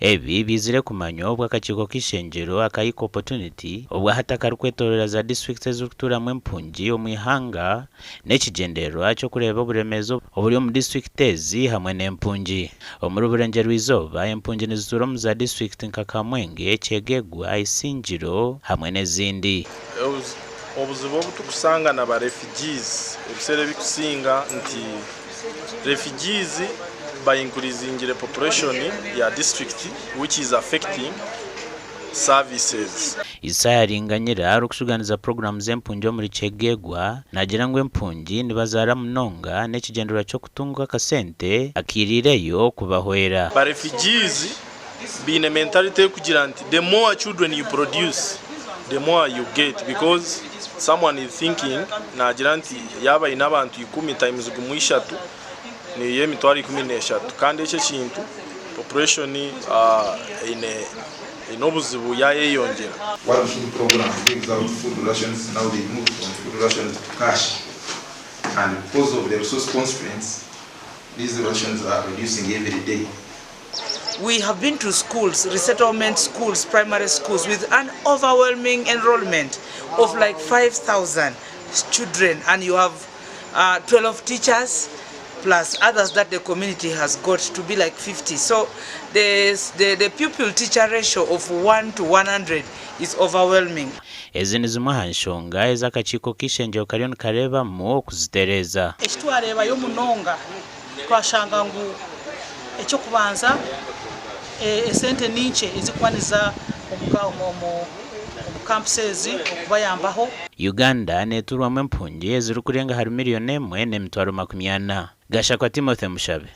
Ebi bizire kumanywa obu akakiiko k'eishengyero aka Equal Opportunity obwahati akarikwetorora za disiturikiti ezirikutuuramu empungi omu ihanga n'ekigyendererwa ky'okureeba oburemeezi oburi omu disiturikiti ezi hamwe n'empungi. Omuri Burengyerwa-izooba, empungi nizituura omu za disiturikiti nka Kamwenge, Kyegegwa, Isingiro hamwe n'ezindi. Obuzibu obu tukusanga na ba refugees ebiseera ebikusinga nti refugees ba increasingire population ya district which is affecting services. Isaiah Ringanyira orikushuganiza puroguraamu z'empungi omuri Kyegegwa naagira ngu empungi nibazaara munonga n'ekigyendererwa ky'okutunga akasente akairiireyo kubahwera. Ba refugees baine mentality erikugira nti the more children you produce the more you get because someone is thinking naagira nti yaaba aine abantu ikumi times gumwe ishatu niyo emitwaro 13 kandi ekyo ekintu population eine obuzibu yayeyongyera. World Food Programme gives out food rations, now they moved from food rations to cash and because of the resource constraints these rations are reducing every day. We have been to schools, resettlement schools, primary schools with an overwhelming enrollment of like 5,000 children and you have 12 teachers plus others that the community has got to be like 50. So the, the, the pupil teacher ratio of 1 to 100 is overwhelming. Ezi ni zimwe aha nshonga ezi akakiiko k'eishengyero kariyo nikareebamu okuzitereeza. Eki twareebayo munonga twashanga ngu eky'okubanza esente ni nkye ezirikuba niziza omu camps ezi okubayambaho. Uganda neetuurwamu empungi ezirikurenga ahari miriyoni emwe n'emitwaro 40. Gashakwa Timothy Mushabe.